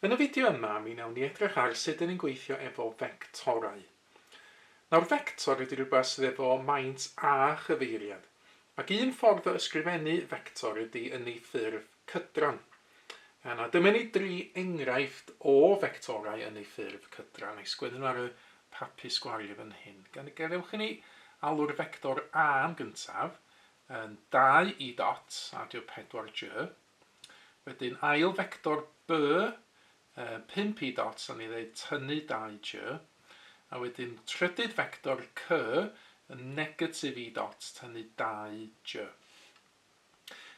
Yn y fideo yma, mi wnawn ni edrych ar sut dyn ni'n gweithio efo fectorau. Nawr, fector ydy rhywbeth sydd efo maint a chyfeiriad, ac un ffordd o ysgrifennu fector ydy yn ei ffurf cydran. A nawr, dyma ni dri enghraifft o fectorau yn ei ffurf cydran, a'i sgwennu nhw ar y papur sgwario fan hyn. Gan gadewch i ni alw'r fector A yn gyntaf, yn 2 i dot, adio 4 j. Wedyn ail fector B, 5 i dot, a ni ddeud tynnu 2 j. A wedyn trydydd fector C, yn negatif i dot, tynnu 2 j.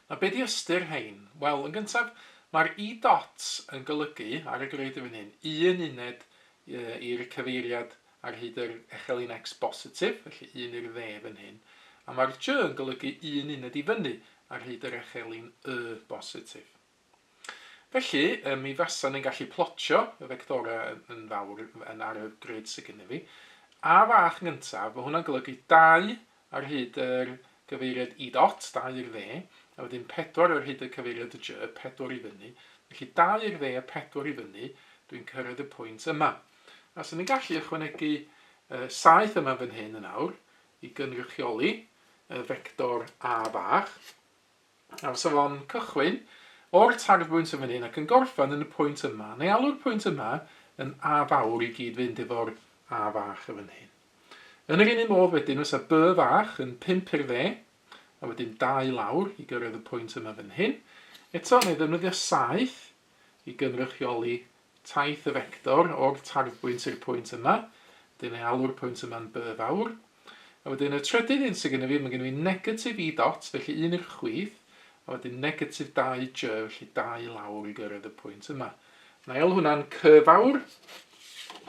Nawr, be di ystyr rhein? Wel, yn gyntaf, mae'r i dot yn golygu, ar y grid yn fan hyn, un uned i'r cyfeiriad ar hyd yr echelin X bositif, felly un i'r dde fan hyn, a mae'r J yn golygu un uned i fyny ar hyd yr echelin Y bositif. Felly, mi fasen ni'n gallu plotio y fectorau yn fawr yn ar y grid sydd gennym fi. A fach yn gyntaf, mae hwnna'n golygu 2 ar hyd yr gyfeiriad i dot, 2 i'r dde, a wedyn 4 ar hyd y cyfeiriad J, 4 i fyny. Felly 2 i'r dde a 4 i fyny, dwi'n cyrraedd y pwynt yma. A swn i'n gallu ychwanegu 7 yma fan hyn yn awr i gynrychioli y fector A fach. A fysa fo'n cychwyn o'r tarddbwynt yn fan hyn ac yn gorffen yn y pwynt yma. Neu alw'r pwynt yma yn A fawr i gyd fynd efo'r A fach yn fan hyn. Yn yr un un modd wedyn fysa B fach yn 5 i'r dde a wedyn 2 lawr i gyrraedd y pwynt yma fan hyn. Eto, neu ddefnyddio 7 i gynrychioli taith y fector o'r tarddbwynt i'r pwynt yma. Wedyn ei alw'r pwynt yma'n B fawr. A wedyn y trydydd un sydd gennym fi, mae gennym fi negatif i dot, felly un i'r chwith, a wedyn negatif 2j, felly 2 lawr i gyrraedd y pwynt yma. Na i alw hwnna'n C fawr,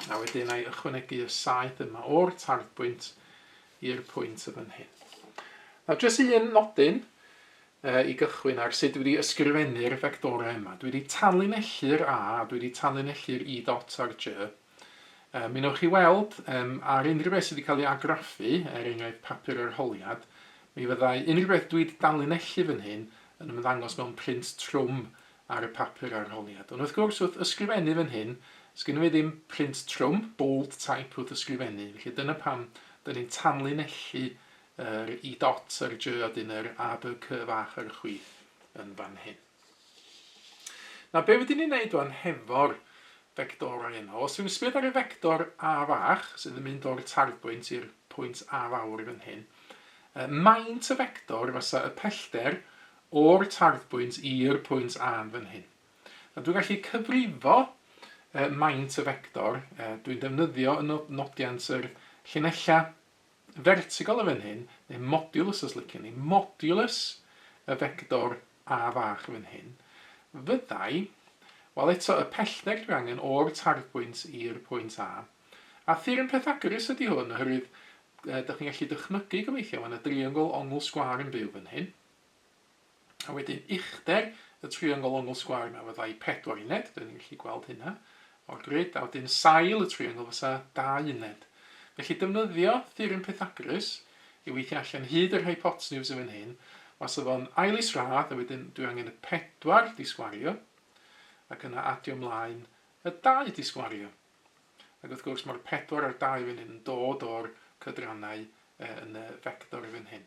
a wedyn na i ychwanegu y saeth yma o'r tarddbwynt i'r pwynt y fan hyn. Nawr, jyst un nodyn i gychwyn ar sut dwi wedi ysgrifennu'r fectorau yma. Dwi wedi tanlinellu'r A, a dwi wedi tanlinellu'r I dot a'r J. Mi wnewch chi weld um, ar unrhyw beth sydd wedi cael ei argraffu, er enghraifft papur arholiad, mi fyddai unrhyw beth dwi wedi danlinellu fan hyn yn ymddangos mewn print trwm ar y papur arholiad. Ond wrth gwrs, wrth ysgrifennu fan hyn, sgynno fi ddim print trwm, bold type wrth ysgrifennu, felly dyna pam dyn ni'n tanlinellu yr i dot a'r j a dyn yr a b c fach ar y chwith yn fan hyn. Nawr be fydden ni'n neud wan hefo'r fectorau yma? Os dwi'n sbio ar y fector a fach sydd yn mynd o'r tarddbwynt i'r pwynt a fawr fan hyn, maint y fector fysa y pellter o'r tarddbwynt i'r pwynt a yn fan hyn. Nawr dwi'n gallu cyfrifo maint y fector, dwi'n defnyddio y nodiant yr llinellau fertigol yn fan hyn, neu modulus os liciwn ni, modulus y fector a fach yn fan hyn, fyddai, wel eto y pellter dwi angen o'r tarddbwynt i'r pwynt A. A theorem Pythagoras ydy hwn, oherwydd dych chi'n gallu dychmygu gobeithio, mae yna driongl ongl sgwâr yn byw fan hyn. A wedyn uchder y triongl ongl sgwâr yma fyddai 4 uned, dyn ni'n gallu gweld hynna o'r grid, a wedyn sail y triongl fysa 2 uned. Felly defnyddio theorem Pythagoras i weithio allan hyd yr hypotenws yn fan hyn, os fo'n ail isradd, a wedyn dwi angen y 4 di sgwario, ac yna adio ymlaen y 2 di sgwario. Ac wrth gwrs mae'r 4 a'r 2 fan hyn yn dod o'r cydrannau yn y fector fan hyn.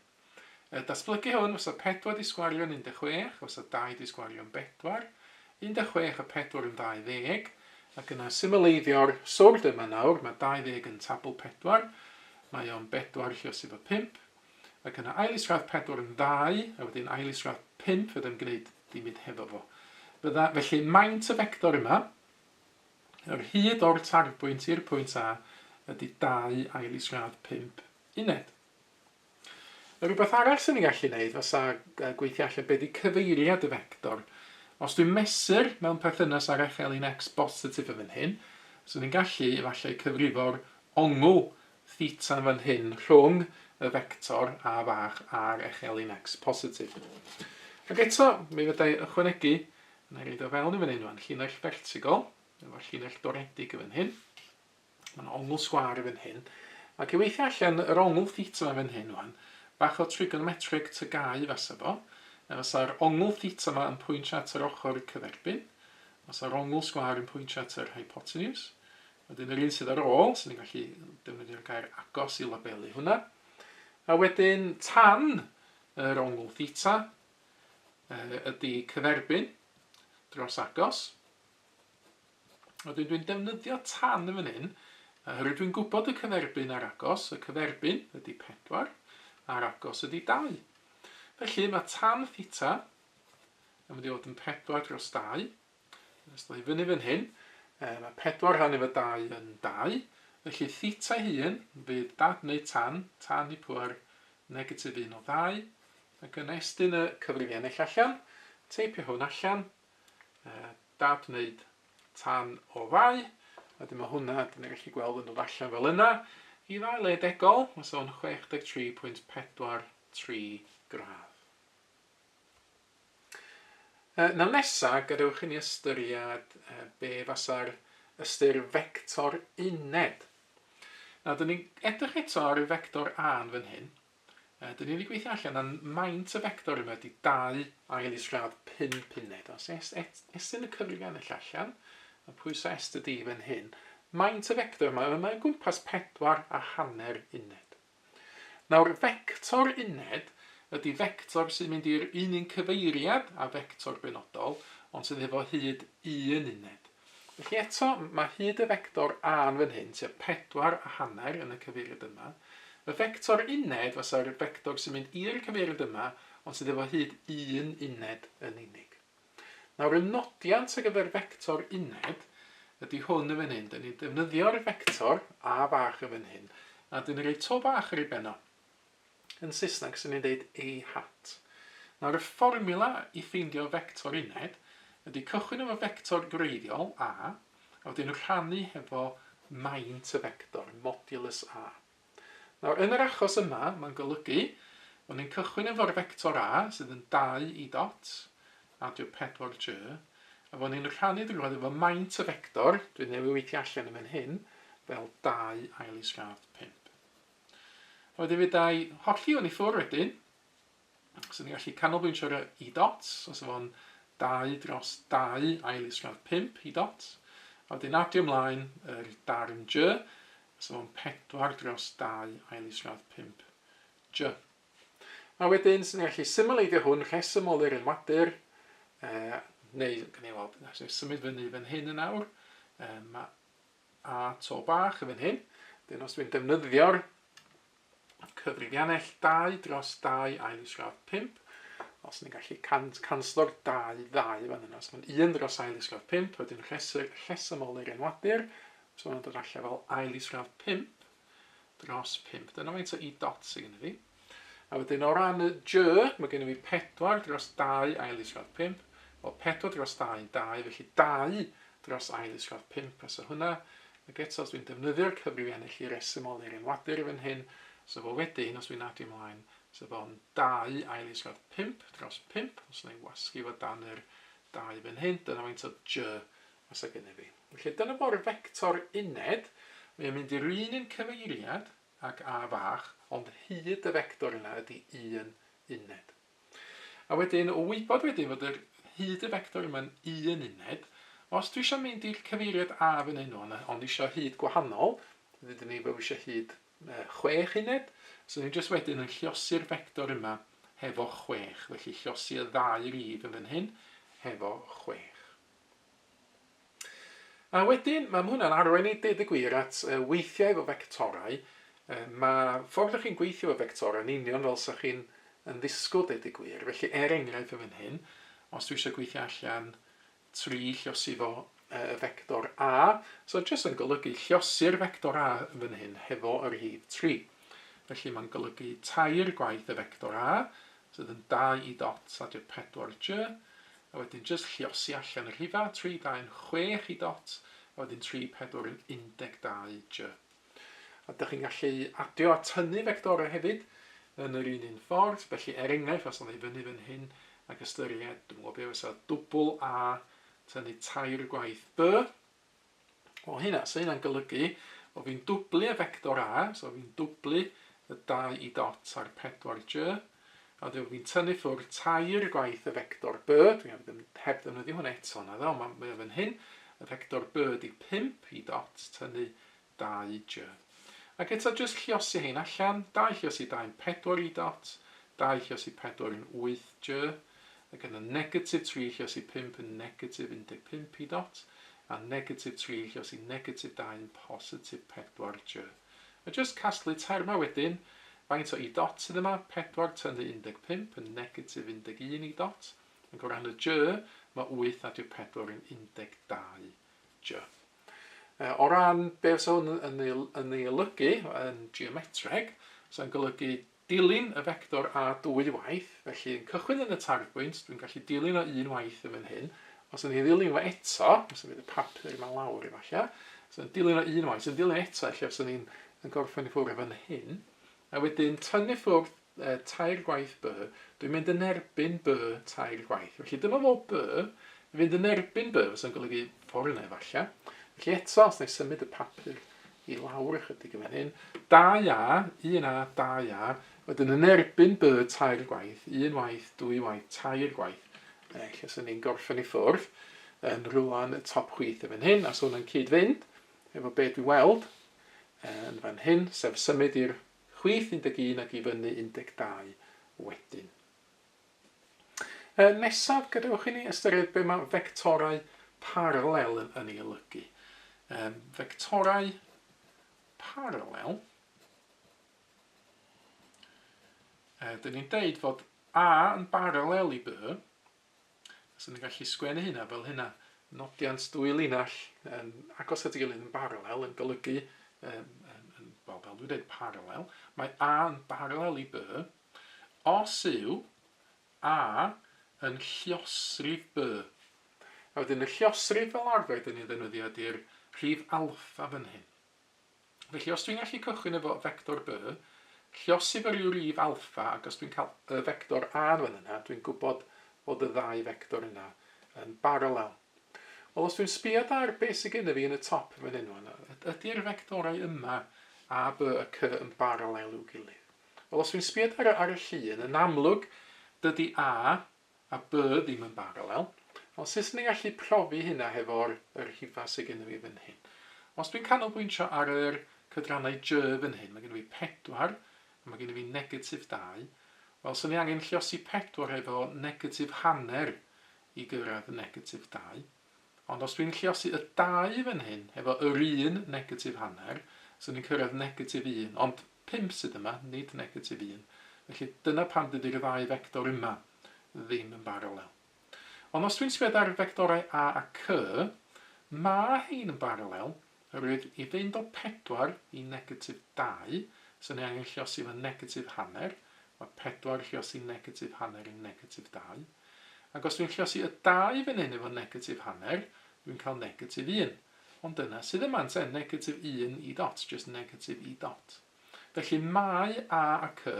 Y datblygu hwn fysa 4 di sgwario'n 16, fysa 2 di sgwario'n 4, 16 a 4 yn 20, ac yna symleiddio'r swrd yma nawr, mae 20 yn tabl 4, mae o'n 4 lluosi efo 5, ac yna ail isradd 4 yn 2, a wedyn ail isradd 5 fydda'n gwneud dim byd hefo fo. Fydda, felly maint y fector yma, yr hyd o'r targbwynt i'r pwynt A, ydy 2 ail isradd 5 uned. A rhywbeth arall sy'n ni'n gallu gwneud fysa gweithio allan beth ydy cyfeiriad y fector. Os dwi'n mesur mewn perthynas â'r echelin x bositif yn fan hyn, swn i'n gallu efallai cyfrifo'r ongl theta yn fan hyn rhwng y fector a fach a'r echelin x positif. Ac eto, mi fydda i ychwanegu, na i roid o fewn i fan hyn rwan, llinell fertigol, efo llinell doredig yn fan hyn. Mae'n ongl sgwâr i fan hyn. Ac i weithio allan yr ongl theta yma fan hyn wan, bach o trigonometric tygau fasa fo. A fasa'r ongl theta yma yn pwyntio at yr ochr cyferbyn. Os ar ongl sgwâr yn pwyntio at yr hypotenuse. Wedyn yr un sydd ar ôl, sy'n ni'n gallu defnyddio'r gair agos i labelu hwnna. A wedyn tan yr ongl theta ydy cyferbyn dros agos. Wedyn dwi'n defnyddio tan yn fan hyn, oherwydd dwi'n gwybod y cyferbyn a'r agos. Y cyferbyn ydy 4, a'r agos ydy 2. Felly mae tan theta yn mynd i fod yn 4 dros 2. Os dod i fyny fan hyn, mae 4 rhan efo 2 yn 2. Felly theta hun fydd dad neu tan, tan i pŵer negatif 1 o 2. Ac yn estyn y cyfrifiannell allan, teipio hwn allan, dad wneud tan o 2. Wedyn mae hwnna, dyn ni'n gallu gweld yn dod allan fel yna, i ddau le degol, mae o'n 63.43 gradd. Nawr nesa, gadewch i ni ystyried be fasa'r ystyr fector uned. Nawr, dyn ni'n edrych eto ar y fector A yn fan hyn. Dyn ni wedi gweithio allan na maint y fector yma ydy 2 ail isradd 5 uned. Os estyn y cyfrifiannell allan, a pwyso S dy D fan hyn, maint y fector yma, mae'n gwmpas 4.5 uned. Nawr, fector uned ydy fector sy'n mynd i'r un un cyfeiriad a fector benodol, ond sydd efo hyd un uned. Felly eto, mae hyd y fector A yn fan hyn, tua 4.5 yn y cyfeiriad yma. Y fector uned fasa'r fector sy'n mynd i'r cyfeiriad yma, ond sydd efo hyd un uned yn unig. Nawr, y nodiant ar gyfer fector uned ydy hwn yn fan hyn. Dyn ni'n defnyddio'r fector A fach yn fan hyn, a dyn ni'n rhoi to bach ar ei ben o. Yn Saesneg, sy'n ni'n dweud A hat. Nawr, y fformiwla i ffeindio fector uned ydy cychwyn efo fector gwreiddiol, A, a wedyn rhannu hefo maint y fector, modulus A. Nawr, yn yr achos yma, mae'n golygu bod ni'n cychwyn efo'r fector A, sydd yn 2 i dot, adio 4 j, a bod ni'n rhannu drwodd efo maint y fector, dwi'n newydd weithio allan yn fan hyn, fel 2 ail isradd 5. A wedyn fe dau hollti hwn i ffwrdd wedyn, so ni'n gallu canolbwyntio ar y i dot, os fo'n 2 dros 2 ail isradd 5 i dot, a wedyn adio ymlaen yr darn j, so fo'n 4 dros 2 ail isradd 5 j. A wedyn, sy'n ni'n gallu symleiddio hwn, rhesymoli'r enwadur, neu, gan i weld, sy'n symud fyny fan hyn yn awr, mae A to bach yn fan hyn. Wedyn, os dwi'n defnyddio'r cyfrifiannell 2 dros 2 ail isradd 5, os ni'n gallu canslo'r 2 ddau fan yna. So mae'n 1 dros ail isradd 5, wedyn rhesymoli'r enwadur, so mae'n dod allan fel ail isradd 5 dros 5. Dyna faint o i dot sydd gennym fi. A wedyn o ran y j, mae gennym fi 4 dros 2 ail isradd 5. Wel, 4 dros 2 yn 2, felly 2 dros ail isradd 5, a so hwnna. Ac eto, os dwi'n defnyddio'r cyfrifiannell i resymoli'r enwadur fan hyn, so fo wedyn, os dwi'n adio ymlaen, so fo'n 2 ail isradd 5 dros 5, os wna i wasgu fo dan yr 2 fan hyn, dyna faint o j fysa gennym fi. Felly dyna fo'r fector uned, mae'n mynd i'r un un cyfeiriad ag A fach, ond hyd y fector yna ydy un uned. A wedyn, o wybod wedyn fod yr hyd y fector yma'n un uned, os dwi eisiau mynd i'r cyfeiriad A fan hyn o'n, ond eisiau hyd gwahanol, ddydyn ni bod eisiau hyd 6 uned, so ni'n jyst wedyn yn lliosi'r fector yma hefo 6, felly lliosi y ddau rif yn fan hyn hefo 6. A wedyn, mae hwnna'n arwain i deud y gwir at weithiau efo fectorau. Mae ffordd ydych chi'n gweithio efo fectorau yn union fel sa chi'n yn ddisgwyl deud y gwir. Felly, er enghraifft yn fan hyn, os dwi eisiau gweithio allan 3 lliosi fo y fector A, so jyst yn golygu lliosi'r fector A yn fan hyn hefo yr rhif 3. Felly mae'n golygu 3 gwaith y fector A, sydd yn 2 i dot adio 4 j, a wedyn jyst lliosi allan y rhifa, 3, 2 yn 6 i dot, a wedyn 3, 4 yn 12 j. A dych chi'n gallu adio a tynnu fectorau hefyd yn yr un un ffordd, felly er enghraifft, os i fyny fan hyn ac ystyried, dwi'n gwybod be fysa dwbl A tynnu 3 gwaith B, wel hynna, so hynna'n golygu o fi'n dwblu y fector A, so fi'n dwblu y 2 i dot a'r 4 j, A wedyn fi'n tynnu ffwrdd tair gwaith y fector B, dwi heb, heb ddefnyddio hwn eto na ddo, mae o fan hyn, y fector B ydy 5 i dot, tynnu 2 J. Ac eto jyst lliosi hein allan, 2 lliosi 2 yn 4 i dot, 2 lliosi 4 yn 8 J, ac yna negatif 3 lliosi 5 yn negatif 15 i dot, a negatif 3 lliosi negatif 2 yn positif 4 J. A jyst casglu termau wedyn, faint o i dot sydd yma? 4 tynnu 15 yn negatif 11 i dot. Ac o ran y J, mae 8 adio 4 yn 12 J. O ran be fysa hwn yn ei, yn ei olygu yn geometreg, fysa'n golygu dilyn y fector A dwy waith, felly yn cychwyn yn y tarddbwynt, dwi'n gallu dilyn o un waith yn fan hyn. Os ydyn ni ddilyn fo eto, os ydyn y papur yma lawr efallai, os ydyn dilyn o un waith, yn dilyn eto, lle os ydyn ni'n gorffen i ffwrdd fan hyn, a wedyn tynnu ffwrdd tair gwaith B, dwi'n mynd yn erbyn B tair gwaith. Felly dyma fo B, i fynd yn erbyn B, fysa'n golygu ffordd yna efallai. Felly eto, os na i symud y papur i lawr ychydig yn fan hyn, 2A, 1A, 2A, wedyn yn erbyn B tair gwaith, un waith, dwy waith, tair gwaith, lle sy'n ni'n gorffen i ffwrdd yn rhywle yn y top chwith yn fan hyn, a so hwnna'n cyd-fynd efo be dwi'n weld yn fan hyn, sef symud i'r chwith 11 ac i fyny 12 wedyn. Nesaf, gadewch i ni ystyried be mae fectorau paralel yn, yn ei olygu. Fectorau paralel, dyn ni'n deud fod A yn baralel i B, so ni'n gallu sgwennu hynna fel hynna. Nodiant dwy linell yn agos at ei gilydd yn baralel yn golygu, yn, wel, fel dwi'n dweud, paralel. Mae A yn baralel i B, Os yw A yn lluosrif B. A wedyn y lluosrif fel arfer dyn ni'n ddefnyddio ydy'r rhif alffa fan hyn. Felly os dwi'n gallu cychwyn efo fector B, lluosi fo ryw rif alffa, ac os dwi'n cael y fector A yn fan yna, dwi'n gwybod fod y ddau fector yna yn baralel. Wel, os dwi'n sbio ar beth sydd gennym fi yn y top fan hyn, ydy'r fectorau yma, A, B a C yn baralel i'w gilydd? Wel, os dwi'n sbio ar, ar y llun, yn amlwg, dydy A a B ddim yn baralel. Ond sut ni'n gallu profi hynna hefo'r yr rhifau sydd gennym fi fan hyn? Os dwi'n canolbwyntio ar yr cydrannau J fan hyn, mae gennym fi 4, a mae gennym fi negatif 2. Wel, swn i angen lliosi 4 efo negatif hanner i gyrraedd negatif 2. Ond os dwi'n lliosi y 2 fan hyn efo yr un negatif hanner, swn i'n cyrraedd negatif 1. Ond 5 sydd yma, nid negatif 1. Felly dyna pam dydy'r ddau fector yma ddim yn baralel. Ond os dwi'n sbio ar fectorau A a C, mae hein yn baralel, oherwydd i fynd o 4 i negatif 2, so ni angen lliosi fo negatif hanner, mae 4 lliosi negatif hanner yn negatif 2. Ac os dwi'n lliosi y 2 fan hyn efo negatif hanner, dwi'n cael negatif 1. Ond dyna sydd yma, ynte, negatif 1 i dot, just negatif i dot. Felly mae A a C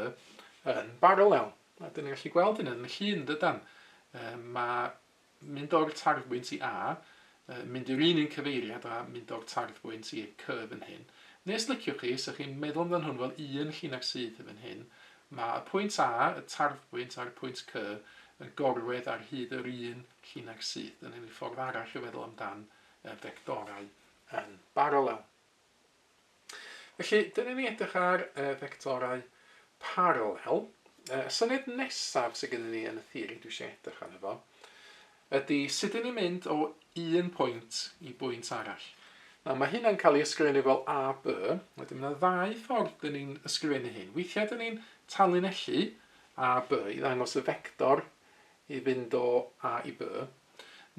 yn baralel. A dyn ni'n gallu gweld hynny yn y llun, dydan? Mae mynd o'r tarddbwynt i A, mynd i'r un un cyfeiriad a mynd o'r tarddbwynt i C fan hyn. Neu os liciwch chi, os ydych chi'n meddwl amdano hwn fel un llinell syth yn fan hyn, mae y pwynt A, y tarddbwynt a'r pwynt C yn gorwedd ar hyd yr un llinell syth. Dyna ni ffordd arall o feddwl amdan y fectorau yn baralel. Felly, dyna ni edrych ar y fectorau paralel. Y syniad nesaf sydd gennym ni yn y theori dwi eisiau edrych arno fo, ydy sut ydyn ni'n mynd o un pwynt i bwynt arall. Nawr, mae hynna'n cael ei ysgrifennu fel A, B. Wedyn mae yna ddau ffordd dyn ni'n ysgrifennu hyn. Weithiau dyn ni'n tanlinellu A, B i ddangos y fector i fynd o A i B.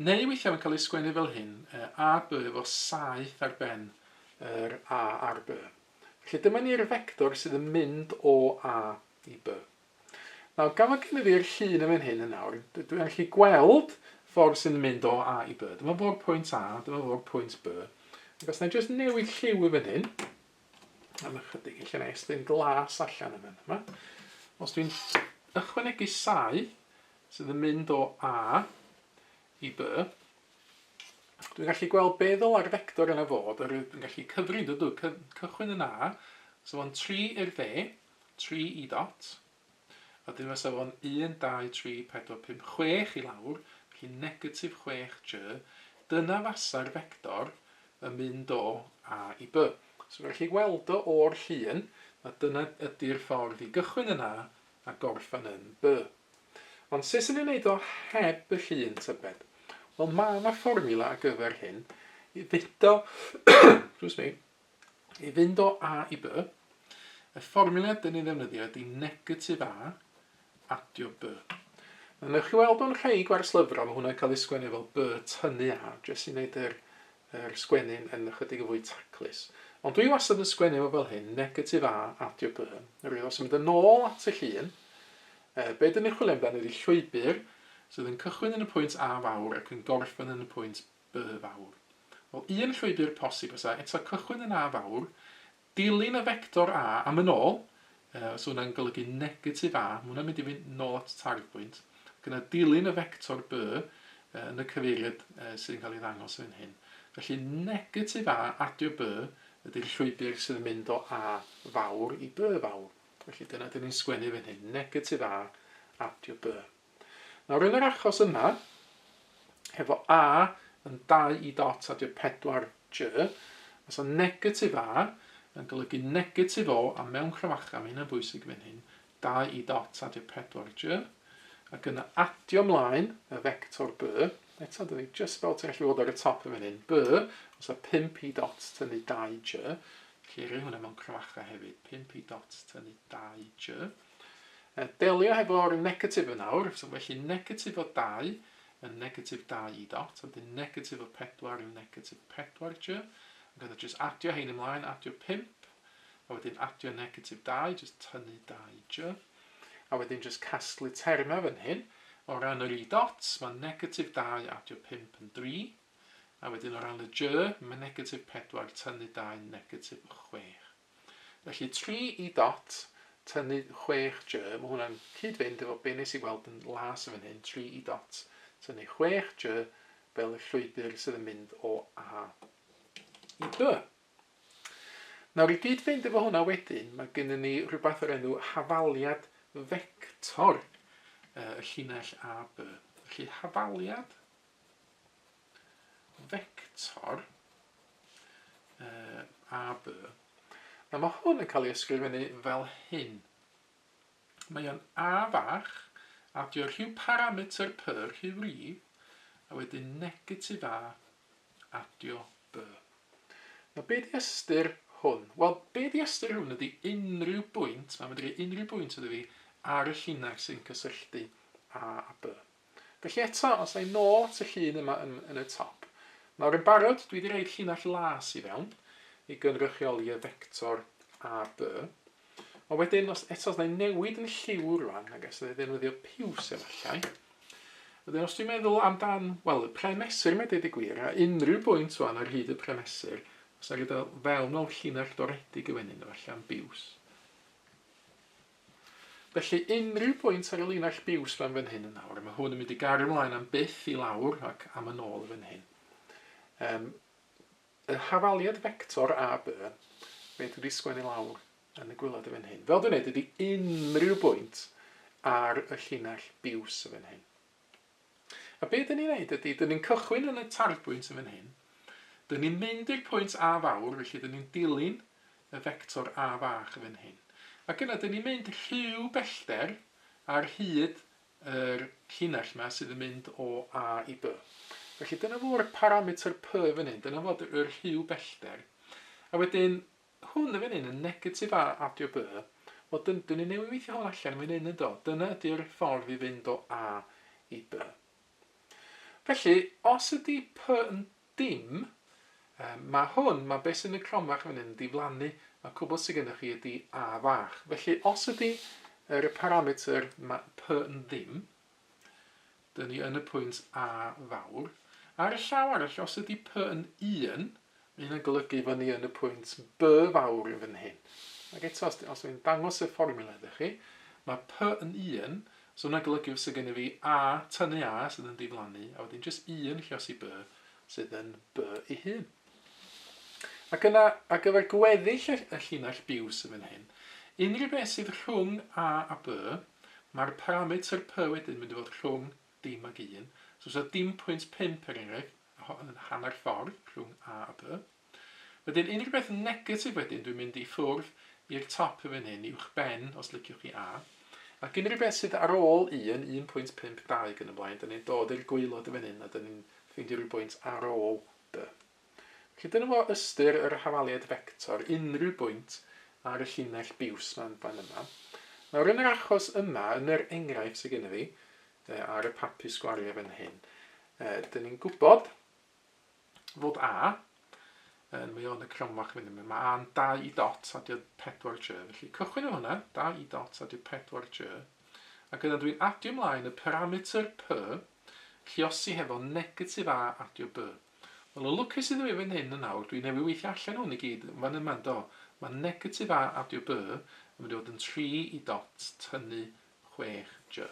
Neu weithiau mae'n cael ei sgwennu fel hyn, A, B efo saeth ar ben yr A a'r B. Felly dyma ni'r fector sydd yn mynd o A i B. Nawr, gan fod gennyf fi'r llun yn fan hyn yn awr, dwi'n gallu gweld ffordd sy'n mynd o A i B. Dyma fo'r pwynt A, dyma fo'r pwynt B. Ac os na i jyst newid lliw i fan hyn, am ychydig, lle na i estyn glas allan yn fan yma. Os dwi'n ychwanegu saeth sydd yn mynd o A i B, dwi'n gallu gweld be ddyla'r fector yna fod, oherwydd dwi'n gallu cyfri, dydw, cychwyn yn A, so fo'n 3 i'r dde, 3 i dot, A wedyn fysa fo'n 1, 2, 3, 4, 5, 6 i lawr, felly negatif 6 j. Dyna fasa'r fector yn mynd o A i B. So felly gweld o o'r llun, na dyna ydy'r ffordd i gychwyn yn A a gorffen yn B. Ond sut sy'n ni'n neud o heb y llun tybed? Wel mae yna fformiwla ar gyfer hyn. I fynd o, excuse me, i fynd o A i B, y fformiwla dyn ni'n ddefnyddio ydy negatif A adio B. Nawr newch chi weld o'n rhai gwerslyfrau, mae hwnna'n cael ei sgwennu fel B tynnu A, jyst i wneud yr, yr sgwennu'n yn ychydig yn fwy taclus. Ond dwi wastad yn sgwennu fo fel hyn, negatif A adio B. Oherwydd os mynd yn ôl at y llun, e, be dyn ni'n chwilio amdano ydy llwybr sydd yn cychwyn yn y pwynt A fawr ac yn gorffen yn y pwynt B fawr. Wel, un llwybr posib fysa eto cychwyn yn A fawr, Dilyn y fector A am yn ôl, so hwnna'n golygu negatif A, mae hwnna'n mynd i fynd nôl at y tarddbwynt, ac yna dilyn y fector B yn y cyfeiriad sydd yn cael ei ddangos yn fan hyn. Felly negatif A adio B ydy'r llwybr sydd yn mynd o A fawr i B fawr. Felly dyna dyn ni'n sgwennu fan hyn, negatif A adio B. Nawr yn yr achos yma, hefo A yn 2 i dot adio 4 J, fysa negatif A yn golygu negatif O, a mewn cromfacha, mae hynna'n bwysig fan hyn, 2 i dot adio 4 J, ac yna adio mlaen y fector B, eto dyn ni just fel ti'n gallu weld ar y top yn fan hyn, B, fysa 5 i dot tynnu 2 J, felly rhoi hwnna mewn cromfacha hefyd, 5 i dot tynnu 2 J. Delio hefo'r negatif yn awr, so felly negatif o 2 yn negatif 2 i dot, a wedyn negatif o 4 yn negatif 4 j, ac yna jyst adio hein ymlaen, adio 5, a wedyn adio negatif 2, jyst tynnu 2 j, a wedyn jyst casglu termau fan hyn. O ran yr i dot, mae negatif 2 adio 5 yn 3, a wedyn o ran y j, mae negatif 4 tynnu 2 negatif 6. Felly 3 i dot tynnu 6 j, mae hwnna'n cyd-fynd efo be nes i weld yn las yn fan hyn, 3 i dot tynnu 6 j fel y llwybr sydd yn mynd o A i B. Nawr i gyd-fynd efo hwnna wedyn, mae gennym ni rhywbeth o'r enw hafaliad fector y llinell AB. Felly hafaliad fector AB. Nawr mae hwn yn cael ei ysgrifennu fel hyn. Mae o'n A fach, adio rhyw parametr P, rhyw rif, a wedyn negatif A, adio B. Nawr be di ystyr hwn? Wel, be di ystyr hwn ydy unrhyw bwynt, mae'n mynd i unrhyw bwynt iddo fi ar y llinell sy'n cysylltu A a B. Felly eto, os a i nôl at y llun yma yn, yn y top, nawr yn barod dwi wedi rhaid llinell las i fewn i gynrychioli y fector AB. Ond wedyn, os, eto, os na i newid yn lliw rwan, ac os na i ddefnyddio piws efallai, wedyn os dwi'n meddwl amdan, wel, y premesur mae dweud y gwir, a unrhyw bwynt rwan ar hyd y premesur, os na i gyda fel mewn llinell doredig y wenyn efallai am biws. Felly, unrhyw bwynt ar y linell biws fan fan hyn yn awr, a mae hwn yn mynd i gario ymlaen am byth i lawr ac am yn ôl fan hyn. Um, y hafaliad fector AB, fe dwi wedi sgwennu lawr yn y gwylod y fan hyn. Fel dwi'n neud ydy unrhyw bwynt ar y llinell biws y fan hyn. A be dyn ni'n neud ydy, dyn ni'n cychwyn yn y tarddbwynt yn fan hyn, dyn ni'n mynd i'r pwynt A fawr, felly dyn ni'n dilyn y fector A fach yn fan hyn. Ac yna dyn ni'n mynd rhyw bellter ar hyd yr llinell yma sydd yn mynd o A i B. Felly dyna fo'r parametr P fan hyn, dyna fod yr rhyw bellter. A wedyn hwn yn fan hyn yn negatif A adio B, wel dyn, dyn ni newydd weithio hwn allan yn fan hyn yndo? Dyna ydy'r ffordd i fynd o A i B. Felly, os ydy P yn dim, um, mae hwn, mae beth sy'n y cromfach fan hyn yn diflannu, mae cwbl sydd gennych chi ydy A fach. Felly, os ydy yr parametr mae P yn ddim, dyn ni yn y pwynt A fawr. Ar y llaw arall, os ydy P yn 1, mae hynna'n golygu fod ni yn y pwynt B fawr yn fan hyn. Ac eto, os, os dwi'n dangos y fformiwla iddo chi, mae P yn 1, so hwnna'n golygu fysa gennym fi A tynnu A sydd yn diflannu, a wedyn jyst 1 lliosi B sydd yn B ei hun. Ac yna, ar gyfer gweddill y, y llinell biws yn fan hyn, unrhyw beth sydd rhwng A a B, Mae'r parametr p wedyn mynd i fod rhwng dim ag 1. So fysa dim pwynt 5 er enghraifft, yn hanner ffordd rhwng A a B. Wedyn unrhyw beth negatif wedyn dwi'n mynd i ffwrdd i'r top yn fan hyn, uwch ben os liciwch chi A. Ac unrhyw beth sydd ar ôl 1, 1.52 ac yn y blaen, dyn ni'n dod i'r gwaelod yn fan hyn a dyn ni'n ffeindio rhyw bwynt ar ôl B. Felly dyna fo ystyr yr hafaliad fector, unrhyw bwynt ar y llinell biws ma'n fan yma. Nawr yn yr achos yma, yn yr enghraifft sydd gennym fi, ar y papur sgwariau fan hyn, dyn ni'n gwybod fod A, yn mae o'n y cromfach fan hyn, mae A'n 2 i dot adio 4 J, felly cychwyn o hwnna, 2 i dot adio 4 J, ac yna dwi'n adio ymlaen y parametr P, lluosi hefo negatif A adio B. Wel, yn lwcus iddo fi fan hyn yn awr, dwi newydd weithio allan hwn i gyd fan yma, do. Mae negatif A adio B yn mynd i fod yn 3 i dot tynnu 6 J.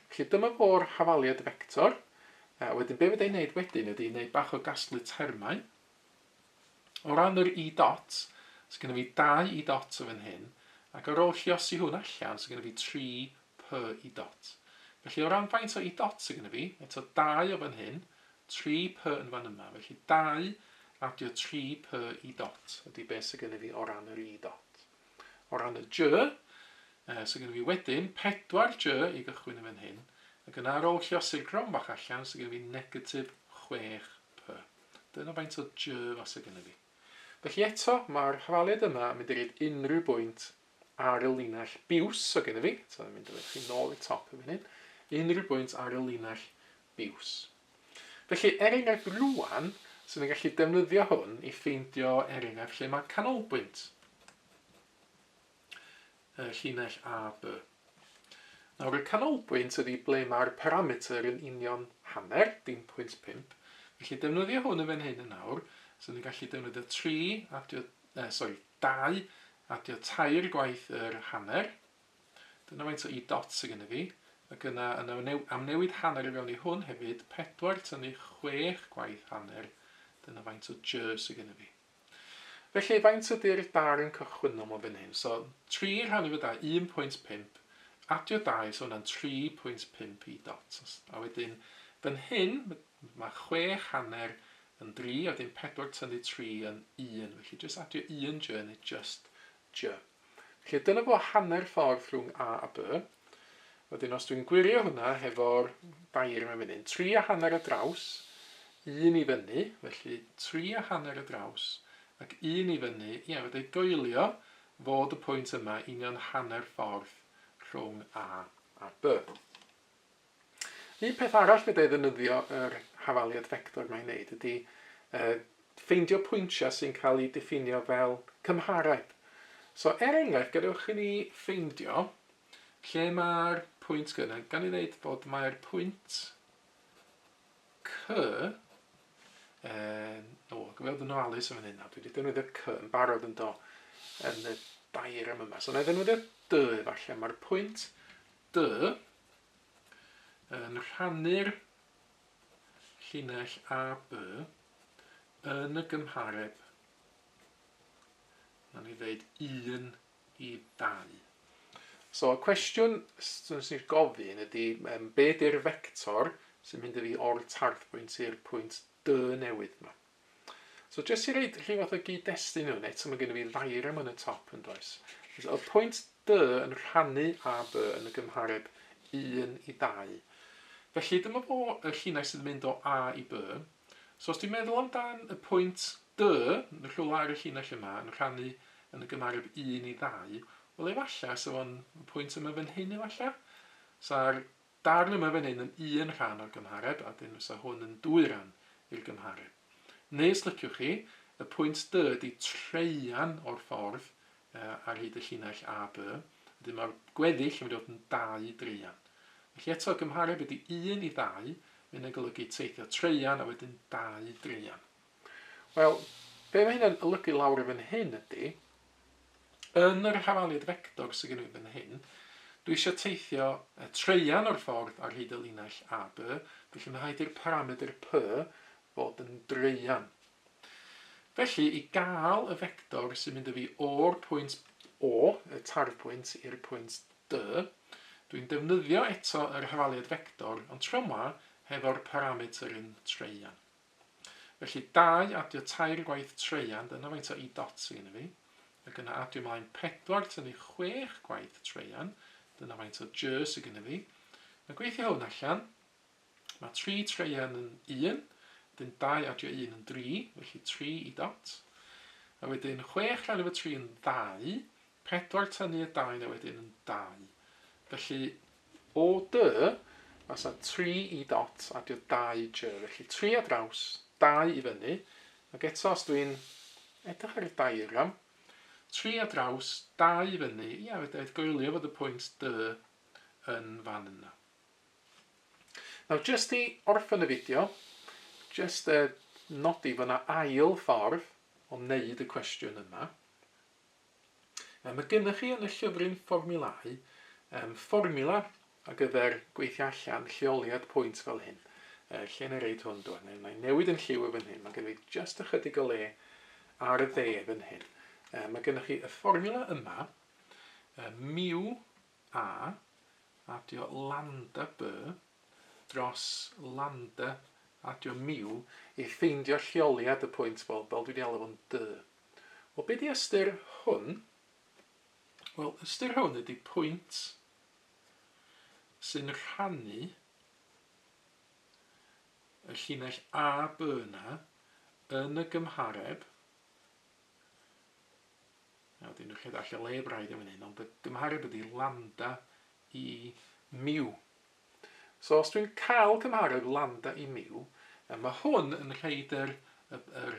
Felly dyma fo'r hafaliad fector. A wedyn be fydda i'n neud wedyn ydy neud bach o gasglu termau. O ran yr i dot, so gennym fi 2 i dot o fan hyn, ac ar ôl lluosi hwn allan, so gennym fi 3 p i dot. Felly o ran faint o i dot sydd gennym fi, eto 2 o fan hyn, 3p yn fan yma, felly 2 adio 3p i dot ydy beth sydd gennym fi o ran yr i dot. O ran y j, sydd gennym fi wedyn 4j i gychwyn yn fan hyn, ac yna ar ôl lluosi'r gronfach allan, sydd gennym fi negatif 6p. Dyna faint o j fasa gennym fi. Felly eto, mae'r hafaliad yma yn mynd i reid unrhyw bwynt ar y linell biws o gennym fi, so yn mynd â chi nôl i'r top yn fan hyn, unrhyw bwynt ar y linell biws. Felly, er enghraifft rwan, sy'n ni'n gallu defnyddio hwn i ffeindio er enghraifft lle mae canolbwynt y llinell AB. Nawr, y canolbwynt ydy ble mae'r parametr yn union hanner, dim pwynt 5. Felly, defnyddio hwn yn fan hyn yn awr, so ni'n gallu defnyddio 3 adio, sorry, 2 adio tair gwaith yr hanner. Dyna faint o i dot sydd gennym fi. Ac yna, yna amnewid hanner i fewn i hwn hefyd, 4 tynnu 6 gwaith hanner. Dyna faint o j sydd gennym fi. Felly, faint ydy'r darn cychwynnol mewn fan hyn? So, 3 rhannu fo 2, 1.5, adio 2, so hwnna'n 3.5 i dot. A wedyn, fan hyn, mae 6 hanner yn 3, a wedyn 4 tynnu 3 yn 1. Felly, jyst adio 1 j neu just j. Felly, dyna fo hanner ffordd rhwng A a B. Wedyn, os dwi'n gwirio hwnna hefo'r dair yma fan hyn, 3 a hanner y draws, 1 i fyny, felly 3 a hanner y draws, ac 1 i fyny, ie, fydda i goelio fod y pwynt yma union hanner ffordd rhwng A a B. Un peth arall fedra i ddefnyddio yr hafaliad fector mae'n wneud ydy ffeindio pwyntiau sy'n cael eu diffinio fel cymhareb. So er enghraifft, gadewch i ni ffeindio lle mae'r pwynt gyna. Gan i ddeud bod mae'r pwynt C, o, gweld yn ofalus yn fan hyn, dwi wedi defnyddio C yn barod yn do yn y diagram yma. So na i ddefnyddio D efallai, mae'r pwynt D yn rhannu'r llinell AB yn y gymhareb, nawn ni ddeud 1 i 2. So y cwestiwn sy'n ni'n gofyn ydy be ydy'r fector sy'n mynd i fi o'r tarddbwynt i'r pwynt D newydd yma. So jyst i reid rhyw fath o gyd-destun i hwn, eto mae gen i fi ddiagram yn y top yn does. So y pwynt D yn rhannu AB yn y gymhareb 1 i 2. Felly dyma fo y llinell sydd yn mynd o A i B. So os dwi'n meddwl amdan y pwynt D, yn rhywle ar y llinell yma, yn rhannu yn y gymhareb 1 i 2, wel efallai, so fo'n pwynt yma fan hyn efallai. So ar darn yma fan hyn yn un rhan o'r gymhareb, a dyn fysa hwn yn dwy ran i'r gymhareb. Neu os liciwch chi, y pwynt D ydy treian o'r ffordd ar hyd y llinell AB, wedyn mae'r gweddill yn mynd i fod yn dau dreian. Felly eto, gymhareb ydy 1 i 2, mae hynny'n golygu teithio treian a wedyn dau dreian. Wel, be mae hynny'n olygu lawr i fan hyn ydy, yn yr hafaliad fector sydd gen i fan hyn, dwi eisiau teithio treian o'r ffordd ar hyd y linell AB, felly mae rhaid i'r paramedr P fod yn dreian. Felly, i gael y fector sy'n mynd â fi o'r pwynt O, y tarfbwynt, i'r pwynt D, Dwi'n defnyddio eto yr hafaliad fector, ond tro yma hefo'r parametr yn treian. Felly 2 adio tair gwaith treian, dyna faint o i dot sydd gennym fi. Ac yna adio ymlaen 4 tynnu 6 gwaith treian, dyna faint o j sydd gennym fi. Mae gweithio hwn allan, mae 3 treian yn 1, wedyn 2 adio 1 yn 3, felly 3 i dot. A wedyn 6 rhan efo 3 yn 2, 4 tynnu y 2 na wedyn yn 2. Felly o dy, fysa 3 i dot adio 2 j. Felly 3 ar draws, 2 i fyny. Ac eto os dwi'n edrych ar y diagram, 3 ar draws, 2 i fyny, ia, fedra i goelio fod y pwynt dy yn fan yna. Nawr, jyst i orffen y fideo, jyst nodi fod yna ail ffordd o wneud y cwestiwn yma. Mae gennych chi yn y llyfryn fformiwlau fformiwla ar gyfer gweithio allan lleoliad pwynt fel hyn. Lle na i reid hwn dwan? Neu na i newid yn lliw yn fan hyn. Mae gen i jyst ychydig o le ar y dde fan hyn. Mae gennych chi y fformiwla yma, mu a adio lambda b dros lambda adio mu i ffeindio lleoliad y pwynt fel, fel dwi wedi alw fo'n d. Wel, be di ystyr hwn? Wel, ystyr hwn ydy pwynt sy'n rhannu y llinell AB yna yn y gymhareb. Nawr, dyn nhw'n rhaid allan le braidd yn fan hyn, ond y gymhareb ydy lambda i mu. So os dwi'n cael cymhareb lambda i mu, mae hwn yn rhaid yr, yr, yr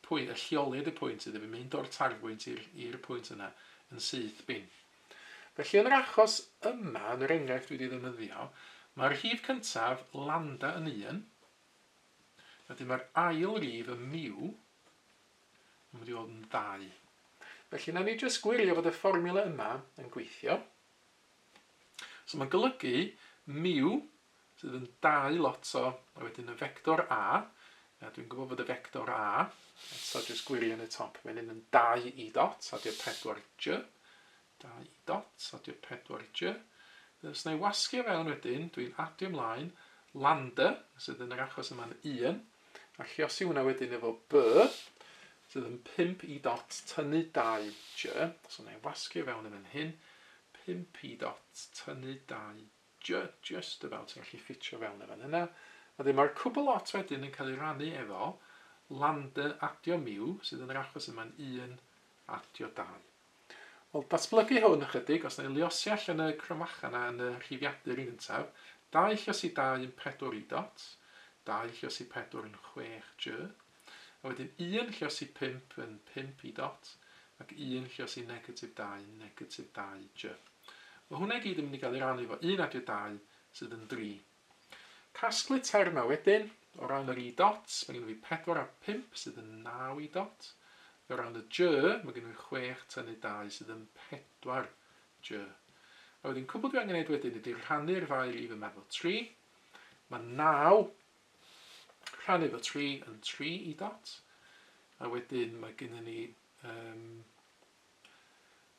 pwynt, y lleoliad y pwynt iddo fi mynd o'r tarfbwynt i'r pwynt yna yn syth bin. Felly yn yr achos yma, yn yr enghraifft dwi wedi ddefnyddio, mae'r rhif cyntaf, lambda yn 1, wedyn mae'r ail rif, y mu, yn mynd i fod yn 2. Felly, nawn ni jyst gwirio fod y fformiwla yma yn gweithio. So mae'n golygu mu sydd yn 2 lot o, a wedyn y fector A, a dwi'n gwybod fod y fector A, eto jyst gwirio yn y top, mae'n un yn 2 i dot, adio 4 j, 2 i dot, adio 4 j. Os na i wasgu o fewn wedyn, dwi'n adio ymlaen lambda, sydd yn yr achos yma'n 1, a lliosi hwnna wedyn efo b, sydd yn 5 i dot tynnu 2 j, so na i wasgu o fewn yn fan hyn, 5 i dot tynnu 2 j, just about sy'n gallu ffitio fewn yn fan yna. A wedyn mae'r cwbl lot wedyn yn cael ei rannu efo lambda adio mu, sydd yn yr achos yma'n 1 adio 2. Wel, datblygu hwn ychydig, os na i liosi allan y crymacha yna yn y rhifiadur yn gyntaf, 2 lliosi 2 yn 4 i dot, 2 lliosi 4 yn 6 j, a wedyn 1 lliosi 5 yn 5 i dot, ac 1 lliosi negatif 2 yn negatif 2 j. Mae hwnna i gyd yn mynd i gael ei rannu efo 1 adio 2 sydd yn 3. Casglu termau wedyn, o ran yr i dot, mae gennym fi 4 a 5 sydd yn 9 i dot. O ran y j, mae gennym fi 6 tynnu 2 sydd yn 4 j. A wedyn cwbl dwi angen gwneud wedyn ydy rhannu'r ddau rif yma efo 3. Mae 9 rhannu efo 3 yn 3 i dot. A wedyn mae gennym ni um,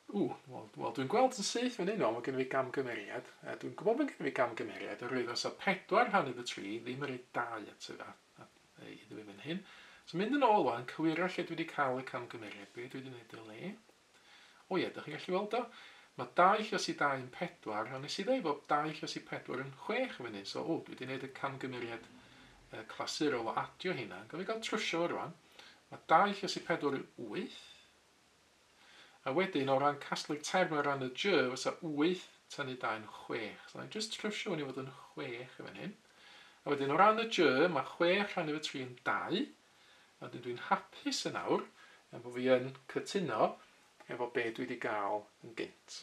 Ww, wel, wel dwi'n gweld yn syth fan hyn, o, mae gen i fi gamgymeriad. Dwi'n gwybod bod gen i fi gamgymeriad, oherwydd os o 4 rhannu fy 3, ddim yn rhoi 2 at y, at, iddo fi fan hyn. So mynd yn ôl wan, cywiro lle dwi wedi cael y camgymeriad. Be dwi wedi gwneud y le? O ie, dych chi'n gallu weld o? Mae 2 llos i 2 yn 4, ond nes i ddeud bod 2 llos i 4 yn 6 yn fan hyn. So, o, dwi wedi gwneud y camgymeriad clasurol o adio hynna. Gaf fi gael trwsio fo rwan. Mae 2 llos i 4 yn 8. A wedyn o ran casglu'r term o ran y J fysa 8 tynnu 2 yn 6. So na i jyst trwsio hwn i fod yn 6 yn fan hyn. A wedyn o ran y J mae 6 rhannu efo 3 yn 2. A wedyn dwi'n hapus yn awr am bod fi yn cytuno efo be dwi wedi gael yn gynt.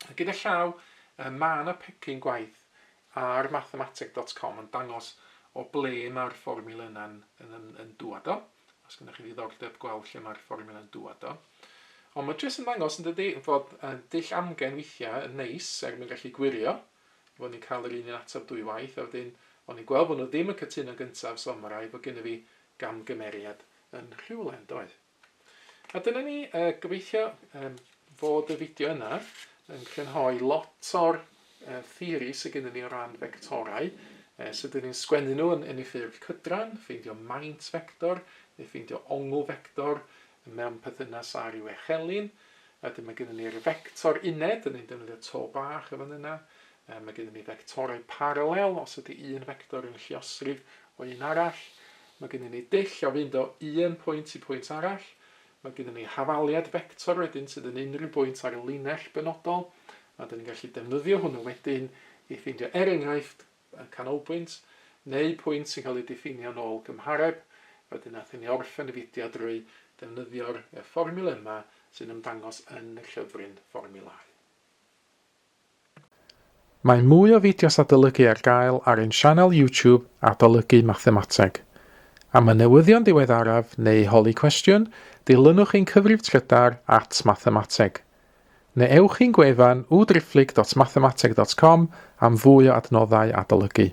A gyda llaw, mae yna pecyn gwaith ar mathemateg.com yn dangos o ble mae'r fformiwla yna'n yn, yn, yn dŵad o. Os gennych chi ddiddordeb gweld lle mae'r fformiwla yn dŵad o. Ond mae jyst yn dangos yn dydy fod dull amgen weithiau yn neis er mwyn gallu gwirio fod ni'n cael yr un un ateb dwy waith a wedyn o'n i'n gweld bod nhw ddim yn cytuno gyntaf so mae rhaid bod gennym fi gamgymeriad yn rhywle yn doedd? A dyna ni, gobeithio fod y fideo yna yn crynhoi lot o'r theori sydd gennym ni o ran fectorau, sut dyn ni'n sgwennu nhw yn, yn ei ffurf cydran, ffeindio maint fector, neu ffeindio ongl fector mewn perthynas â rhyw echelin. A wedyn mae gennym ni'r fector uned, dyn ni'n defnyddio to bach yn fan yna. Mae gennym ni fectorau paralel, os ydy un fector yn lluosrif o un arall. Mae gennym ni dull o fynd o un pwynt i pwynt arall. Mae gennym ni hafaliad fector wedyn sydd yn unrhyw bwynt ar linell benodol, a dyn ni'n gallu defnyddio hwnnw wedyn i ffeindio, er enghraifft, y canolbwynt, neu pwynt sy'n cael ei diffinio yn ôl gymhareb. Wedyn nathon ni orffen y fideo drwy defnyddio'r fformiwla yma sy'n ymddangos yn y llyfryn fformiwlâu. Mae mwy o fideos adolygu ar gael ar ein sianel YouTube Adolygu Mathemateg. Am y newyddion diweddaraf neu holi cwestiwn, dilynwch ein cyfrif trydar at mathemateg. Neu ewch i'n gwefan www.mathemateg.com am fwy o adnoddau adolygu.